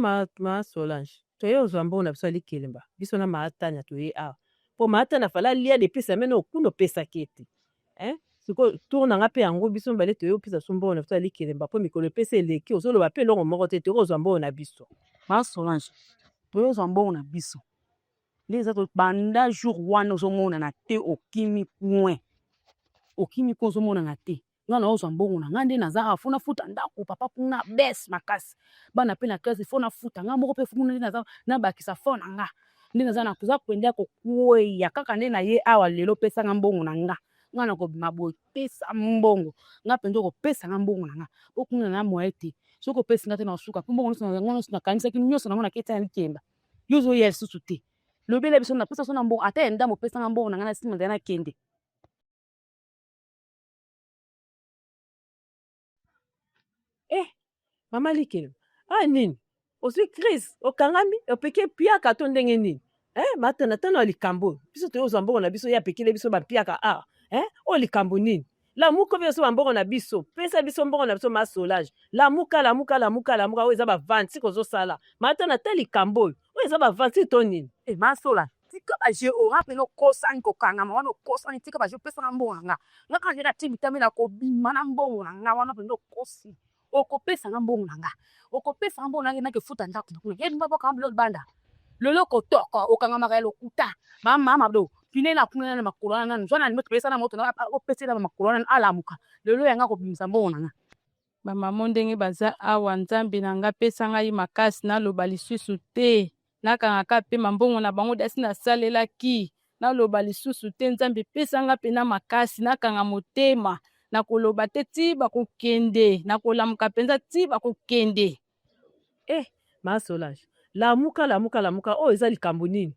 ma, ma Solange, toye ozwa mbongo na biso ya likelemba, biso na ma Tania toye awa. Po ma Tania fallait alia depuis semaine oyo kuna opesaki ye te. Hein? Sikoyo tour na nga pe yango biso mibale toye opesa biso mbongo na biso ya likelemba po mikolo epesi eleki ozoloba pe eloko moko te toye kozwa mbongo na biso. Ma Solange, toye ozwa mbongo na biso. Nde eza to banda jour wana ozomonana te okimi point. Okimi po ozomonana te. Nga naozwa mbongo na nga nde naza awa faut nafuta ndaku papa kuna baisse makasi bana pe na classe faut nafuta nga moko pe kuna nde naza nabakisa fond na nga nde naza naza penza kokweya kaka nde naye awa lelo pesa nga mbongo na nga nga nakobima boye pesa mbongo nga penza okopesa nga mbongo na nga po kuna na moyen te soki opesi nga te nakosuka po mbongo nionso yango nionso nakanisaki nionso nango nake tia na likemba yo ozoya lisusu te lobela biso na pesa biso na mbongo ata ya ndambo pesa nga mbongo na nga na sima nzela nakende. Eh mama likelo ah nini ozwi crise okangami opeki piaka to ndenge nini eh matana tano ya likambo oyo biso toyozwa mbongo na biso ye apekele biso bapiaka ah eh oyo likambo nini lamuka biso bambongo na biso pesa biso mbongo na biso ma solage lamuka lamuka lamuka lamuka oyo eza bavanti kozosala matana ta likambo oyo oyo eza bavanti to nini eh masola Tika ba jeux oyo nga penza okosani kokangama wana okosani tika ba jeux pesa nga mbongo na nga nga kaka nde na tie mitame na kobima na mbongo na nga wana penza okosi okopesa nga mbongo na nga okopesa nga mbongo na nga nake futa ndaku na kuna ye ndumba bokanga biloko libanda lelo kotoko okangamaka ya lokuta mama mado pine na kuna na makolo wana nanu zwa na moto pesa na moto na opesela makolo wana alamuka lelo yanga kobimisa mbongo na nga Ba maman ndenge baza awa nzambe na nga pesa ngai makasi naloba lisusu te nakanga ka pe mambongo na bango dasi nasalelaki naloba lisusu te nzambe pesa nga pena makasi nakanga motema nakoloba te ti bakokende nakolamuka penza ti bakokende. Eh ma Solange lamuka lamuka lamuka oyo eza likambo nini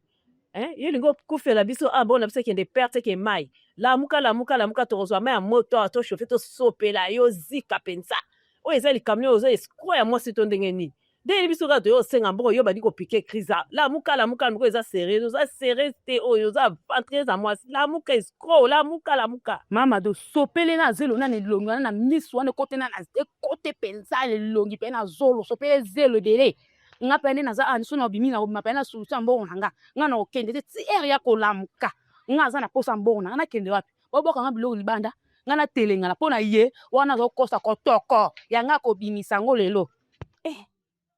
eh yo olingi okufela biso ah mbongo na biso ekende perte eke mayi lamuka lamuka lamuka tokozwa mayi ya moto awa to chauffe tosopela yo zika penza oyo eza likambo nini oza escroc ya mwasi to ndenge nini ndenge biso kaka toye osenga mbongo yo obandi kopike crise lamuka lamuka lamuka eza serieuse oza serieuse te oyo oza aventurier ya mwasi lamuka escroc lamuka lamuka mama do sopele na zelo na elongi wana na misu wana ekote na ekote penza elongi pe na zolo sopele zelo ebele nga pe nde naza awa so na obimi na obima pe na solution ya mbongo na nga nga na okende te ti heure ya kolamuka nga aza na posa mbongo na nga nakende wapi boboka nga biloko libanda nga natelengana mpo na ye wana azokosa kotoko ya nga akobimisa yango lelo eh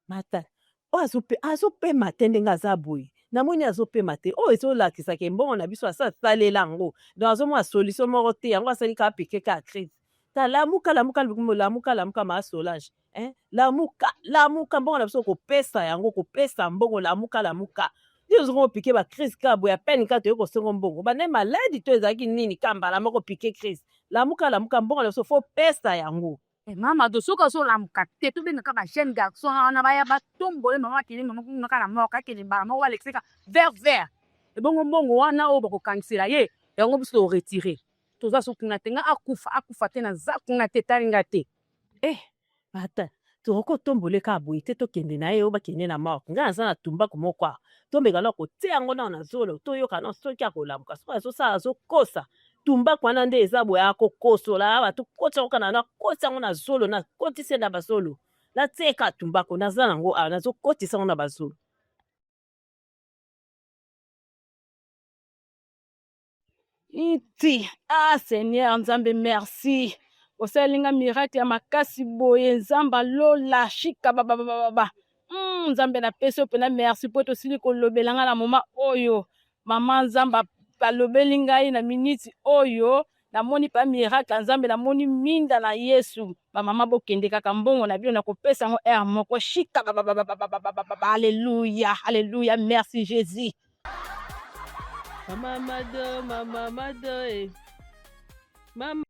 mata oyo azope azopema te ndenge aza boye namoni azopema te oyo ezolakisa ke mbongo na biso asi asalela yango donc azomona solution moko te yango asali kaka pike kaka crise ta lamuka lamuka lamuka lamuka ma Solange eh lamuka lamuka mbongo na biso kopesa yango kopesa mbongo lamuka lamuka nde ozongo pike ba crise kaka boye apene kaka toye kosengo mbongo bande maladi to ezalaki nini ka mbala moko pike crise lamuka lamuka mbongo na biso fo pesa yango Eh, mama do soki azolamuka te tobengaka ba jeune garçon wana baya batombole mama akende mama kuna kaka na moko akende mbala moko balekiseka vert vert ebongo mbongo wana oyo bakokangisela ye yango biso toretire toza so kuna te nga akufa akufa te naza kuna te etali nga te eh ata tokoki kotombola kaka boye te tokende na ye oyo bakende na morgue ngai naza na tumbaku moko awa tomeka na kotia yango nao na zolo toyoka nao soki akolamuka soki azosala azokosa tumbaku wana nde eza boye akokosola awa tokotisa yango kaka nakotisa yango na zolo nakotisi na bazolo natie kaka tumbaku naza nango awa nazokotisa yango na bazolo Nti ah Seigneur Nzambe merci osaleli nga miracle ya makasi boye Nzambe alola shika bababababa mm, Nzambe napesi yo mpena merci mpo ete osili kolobela nga na moma oyo mama Nzambe alobeli ngai na miniti oyo namoni pa miracle ya Nzambe namoni minda na Yesu bamama bokende kaka mbongo na bino nakopesa yango heure moko shika bababababababa alleluya alleluya merci Jesus Mama Mado, Mama Mado, eh. Mama.